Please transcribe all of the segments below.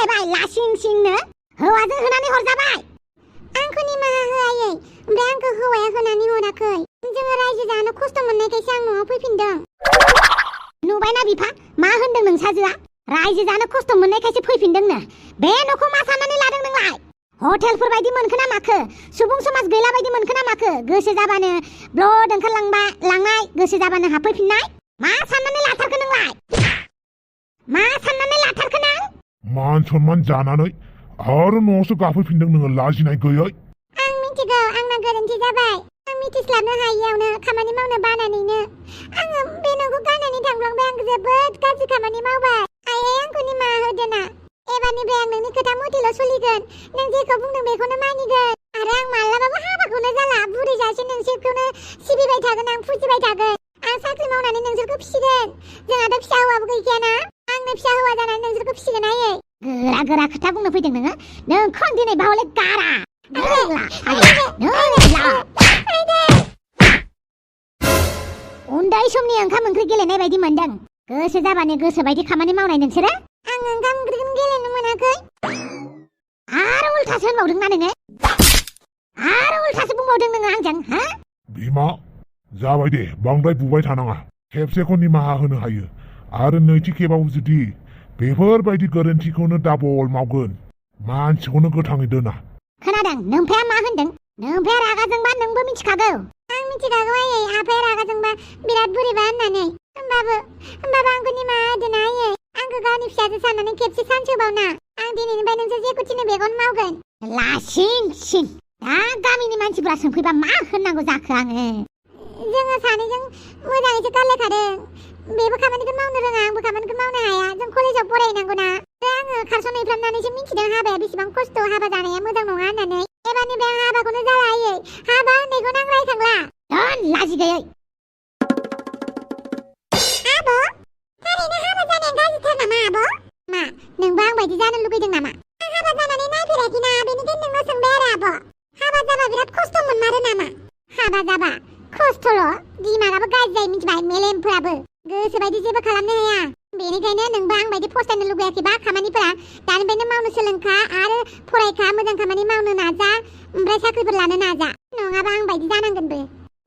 सोलायबाय लासिं सिंनो हौवाजों होनानै हरजाबाय आंखौ निमाहा हो आयै ओमफ्राय आंखौ हौवाया होनानै हराखै जोङो रायजो जानो खस्थ' मोननायखायसो आं न'आव फैफिनदों नुबायना बिफा मा होनदों नोंसाजोआ रायजो जानो खस्थ' मोननायखायसो फैफिनदोंनो बे न'खौ मा साननानै लादों नोंलाय हटेलफोर बायदि मोनखो ना माखो सुबुं समाज गैला बायदि मोनखो ना माखो गोसो जाबानो ब्लड लांनाय गोसो जाबानो हाबफैफिननाय मा साननानै लाथारखो नोंलाय मा साननानै लाथारखो नों मान सनमान जानानै आरो न'आवसो गाफैफिनदों नोङो लाजिनाय गैयै आं मिथिगौ आंना गोरोन्थि जाबाय आं मिथिस्लाबनो हायियावनो खामानि मावनो बानानैनो आङो बे न'खौ गारनानै थांफ्लांबाय आं जोबोद गाज्रि खामानि मावबाय आयै आंखौ निमाहा होदो ना एबारनिफ्राय आं नोंनि खोथा मथेल' सोलिगोन नों जेखौ बुंदों बेखौनो मानिगोन आरो आं मालाबाबो हाबाखौनो जाला बुरै जासे नोंसोरखौनो सिबिबाय थागोन आं फुजिबाय थागोन आं साख्रि मावनानै नोंसोरखौ फिसिगोन जोंहाथ' फिसा हौवाबो गैखायाना आंनो फिसा हौवा जानानै नोंसोरखौ फिसिगोन आयै गोरा खोथा बुंनो फैदों नोंखौ दिनै बावले गारा उन्दै समनि ओंखाम ओंख्रि गेलेनाय बायदि मोनदों गोसो जाबानो गोसो बायदि खामानि मावनाय नोंसोरो आं ओंखाम ओंख्रिखौनो गेलेनो मोनाखै आरो उल्थासो होनबावदोंना नोङो आरो उल्थासो बुंबावदों नोङो आंजों हा बिमा जाबाय दे बांद्राय बुबाय थानाङा खेबसेखौ निमाहा होनो हायो आरो नैथि खेबाव जुदि बेफोरबायदि गोरोन्थिखौनो डाबल मावगोन मानसिखौनो गोथाङै दोना खोनादों नोमफाया मा होनदों नोमफाया रागाजोंबा नोंबो मिथिखागौ आं मिथिखागौ आयै आफाया रागाजोंबा बिराद बोरैबा होननानै होमबाबो आंखौ निमाहा होदो ना आयै आंखौ गावनि फिसाजो साननानै खेबसे सानसोबावना आं दिनैनिफ्राय नोंसोर जेखौ थिनो बेखौनो मावगोन लासिं सिं दा गामिनि मानसिफोरा सोंफैबा मा होननांगौ जाखो आङो जोङो सानैजों मोजाङैसो गारलायखादों बेबो खामानिखौ मावनो रोङा आंबो खामानिखौ मावनो हाया जों कलेजाव फरायनांगौ ना आङो खारस'नायफ्रामनानैसो मिथिदों हाबाया बेसेबां खस्थ' हाबा जानाया मोजां नङा होननानै एबारनिफ्राय आं हाबाखौनो जाला आयै हाबा होननायखौनो आं रायखांला धन लाजि गैयै आब' थारैनो हाबा जानाया गाज्रिथार नामा आब' मा नोंबो आं बायदि जानो लुगैदों नामा आं हाबा जानानै नायफेराखैना बेनिखायनो नोंनाव सोंबाय आरो आब' हाबा जाबा बिराद खस्थ' मोनमारो नामा हाबा जाबा खस्थ'ल' दिमागाबो गाज्रि जायो मिथिबाय मेलेमफोराबो गोसोबायदि जेबो खालामनो हाया बेनिखायनो नोंबो आं बायदि फस्थायनो लुगैयाखैबा खामानिफोरा दानिफ्रायनो मावनो सोलोंखा आरो फरायखा मोजां खामानि मावनो नाजा ओमफ्राय साख्रिफोर लानो नाजा नङाबा आं बायदि जानांगोनबो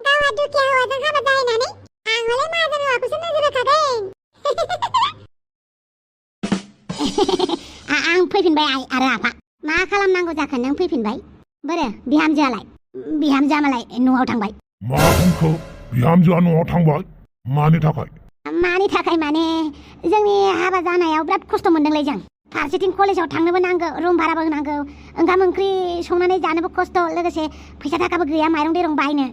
गावहा दुखिया हौवाजों हाबा जाहैनानै आं हले माहाजोन हौवाखौसो नोजोर होखादों आं फैफिनबाय आरो आफा मा खालामनांगौ जाखो नों फैफिनबाय बोरो बिहामजोआ मालाय न'आव थांबाय मा बुंखो बिहामजोआ न'आव थांबाय मानि थाखाय माने जोंनि हाबा जानायाव बिराद खस्थ' मोनदोंलै जों फारसेथिं कलेजाव थांनोबो नांगौ रुम भाराबो होनांगौ ओंखाम ओंख्रि संनानै जानोबो खस्थ' लोगोसे फैसा थाखाबो गैया माइरं दैरं बायनो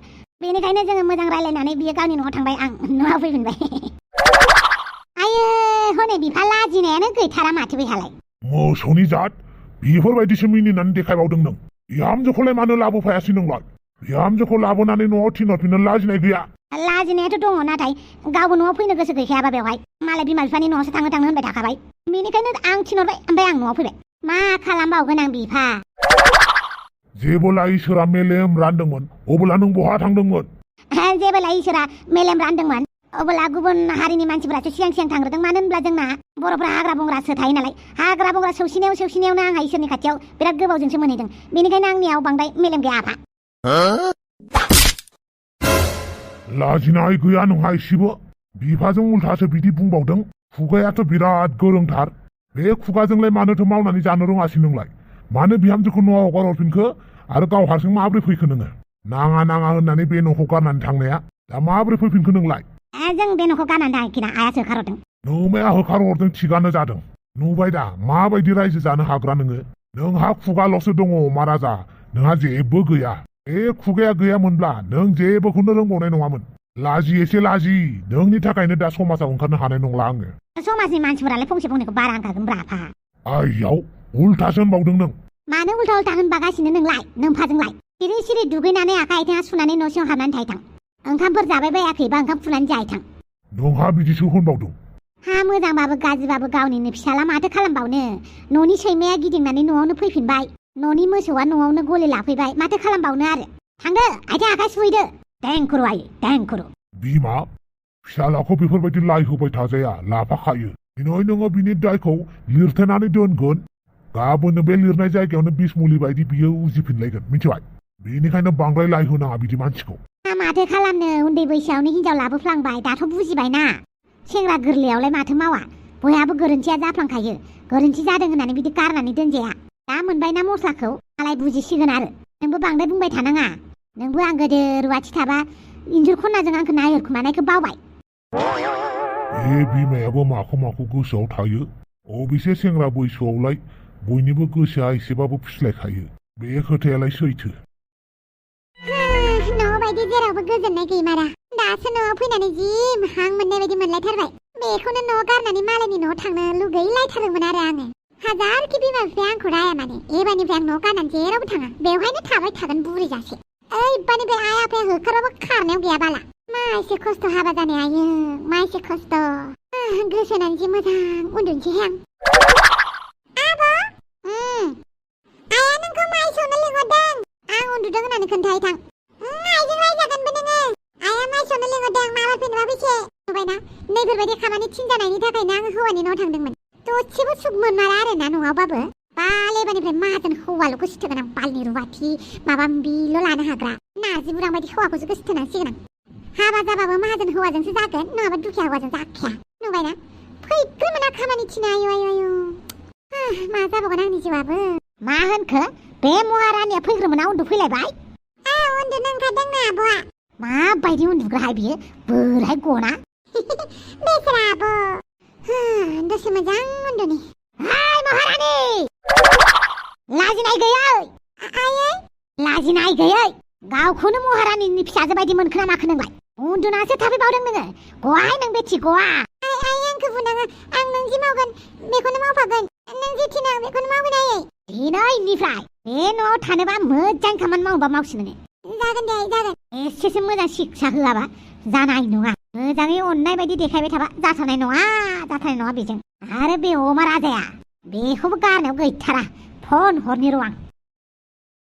बेनिखायनो जोङो मोजां रायलायनानै बियो गावनि न'आव थांबाय आं न'आव फैफिनबाय आयो हनै बिफा लाजिनायानो गैथारा माथो बेहालाय मोसौनि जात बेफोरबायदिसो मिनिनानै देखायबावदों नों बिहामजोखौलाय मानो लाबोफायासै नोंलाय बिहामजोखौ लाबोनानै न'आव थिनहरफिननो लाजिनाय गैया लाजिनायाथ' दङ नाथाय गावबो न'आव फैनो गोसो गैखायाबा बेवहाय मालाय बिमा बिफानि न'आवसो थांनो होनबाय थाखाबाय बेनिखायनो आं थिनहरबाय ओमफ्राय आं न'आव फैबाय मा खालामबावगोन आं बिफा जेबोला इसोरा मेलेम रानदोंमोन अब्ला नों बहा थांदोंमोन जेबोला इसोरा मेलेम रानदोंमोन अब्ला गुबुन हारिनि मानसिफोरासो सिगां थांग्रोदों मानो होनब्ला जोंना बर'फ्रा हाग्रा बंग्रासो थायो नालाय हाग्रा बंग्रा सौसिनायावनो आंहा इसोरनि खाथियाव बिराद गोबावजोंसो मोनहैदों बेनिखायनो आंनियाव बांद्राय मेलेम गैया आफा लाजिनाय गैया नोंहा एसेबो बिफाजों उल्थासो बिदि बुंबावदों खुगायाथ' बिराद गोरोंथार बे खुगाजोंलाय मानोथो मावनानै जानो रोङासै नोंलाय मानो बिहामजोखौ न'आव हगार हरफिनखो आरो गाव हारसिं माबोरै फैखो नोङो नाङा होननानै बे न'खौ गारनानै थांनाया दा माबोरै फैफिनखो नोंलाय जों बे न'खौ गारनानै थाङाखैना आयासो होखारहरदों नोमाया होखारहरदों थिगानो जादों नुबाय दा माबायदि रायजो जानो हाग्रा नोंहा खुगाल'सो दङ महाराजा नोंहा जेबो गैया बे खुगाया गैयामोनब्ला नों जेबोखौनो रोंबावनाय नङामोन एसे लाजि नोंनि थाखायनो दा समाजाव ओंखारनो हानाय नंला आङो समाजनि मानसिफोरालाय फंसे फंनैखौ बारा होनखागोन ब्राफा आइयाव उल्थासो होनबावदों नों मानो उल्था होनबागासिनो नोंलाय नोमफाजोंलाय सिरि दुगैनानै आखाइ आथिङा सुनानै न' सिङाव हाबनानै थाहैथां ओंखामफोर जाबाय बायाखैबा ओंखाम फुनानै जाहैथां नोंहा बिदिसो होनबावदों हा मोजांबाबो गाज्रिबाबो गावनिनो फिसाला माथो खालामबावनो न'नि सैमाया गिदिंनानै न'आवनो फैफिनबाय न'नि मोसौआ न'आवनो गलि लाफैबाय माथो खालामबावनो आरो थांदो आथिं आखाइ सुहैदो देंखुरु आयै देंखुरु बिमा फिसालाखौ बेफोरबायदि लाइ होबाय थाजाया लाफाखायो दिनै नोङो बिनि दायखौ लिरथेनानै दोनगोन गाबोननो बे लिरनाय जायगायावनो बिस मुलि बायदि बियो उजिफिनलायगोन मिथिबाय बेनिखायनो बांद्राय लाइ होनाङा बिदि मानसिखौ माथो खालामनो उन्दै बैसोआवनो हिनजाव लाबोफ्लांबाय दाथ' बुजिबायना सेंग्रा गोरलैयावलाय माथो मावा बयहाबो गोरोन्थिया जाफ्लांखायो गोरोन्थि जादों होननानै बिदि गारनानै दोनजाया दा मोनबायना मस्लाखौ मालाय बुजिसिगोन आरो नोंबो बांद्राय बुंबाय थानाङा नोंबो आं गोदो रुवाथि थाबा इन्जुर खनाजों आंखौ नायहरखुमानायखौ बावबाय बे बिमायाबो माखौ गोसोआव थायो अबेसे सेंग्रा बैसोआवलाय बयनिबो गोसोआ एसेबाबो फिस्लायखायो बे खोथायालाय सैथो न'आव बायदि जेरावबो गोजोननाय गैमारा दासो न'आव फैनानै जि हां मोननाय बायदि मोनलायथारबाय बेखौनो न'आव गारनानै मालायनि न'आव थांनो लुगैलायथारोमोन आरो आङो हाजारखि बिमा बिफाया आंखौ राया माने एबारनिफ्राय आं न'आव गारनानै जेरावबो थाङा बेवहायनो थाबाय थागोन बुरि जासे ओइबानिफ्राय आइ आफाया होखाराबो खारनायाव गैया बाला मा एसे खस्थ' हाबा जानाय आयो मा एसे खस्थ' गोसोनानै जि मोजां उन्दुनोसैहाय आं आइया नोंखौ माइ सौनो लिंहरदों आं उन्दुदों होननानै खोन्थाहै थां आइजों रायजागोनबो नोङो आइया माइ सौनो लिंहरदों माबा फैनोबा फैसे नुबायना नैफोरबायदि खामानि थिनजानायनि थाखायनो आङो हौवानि न'आव थांदोंमोन दसेबो सुख मोनमारा आरोना न'आवबाबो बाल एबारनिफ्राय माहाजोन हौवाल' गोसोथोगोन आं बालनि रुवाथि माबा माबिल' लानो हाग्रा नारजि बुरां बायदि हौवाखौसो गोसोथोनांसिगोन आं हाबा जाबाबो माहाजोन हौवाजोंसो जागोन नङाबा दुखिया हौवाजों जाखाया नुबायना फैग्रोन मोना खामानि थिनो आयु मा जाबावगोन आंनि जिउआबो मा होनखो बे महारानिया फैग्रोमोना उन्दुफैलायबाय उन्दुनो ओंखारदों ना आब'आ माबायदि उन्दुग्राहाय बियो बोरैहाय गना बेसोर आब' दसे मोजां उन्दुनि हाय महारानि लाजिनाय गैयै आयै लाजिनाय गैयै गावखौनो महारानिनि फिसाजो बायदि मोनखो ना माखो नोंलाय उन्दुनासो थाफैबावदों नोङो गवाहाय नों बेथि गवा आइ आंखौ बुनाङा आं नों जि मावगोन बेखौनो मावफागोन नों जि थिनो आं बेखौनो मावगोन आयै दिनैनिफ्राय बे न'आव थानोबा मोजां खामानि मावोबा मावसि नोङो जागोन दे जागोन एसेसो मोजां शिक्षा होआबा जानाय नङा मोजाङै अननाय बायदि देखायबाय थाबा जाथारनाय नङा बेजों आरो बे अमा राजाया बेखौबो गारनायाव गैथारा फन हरनि र' आं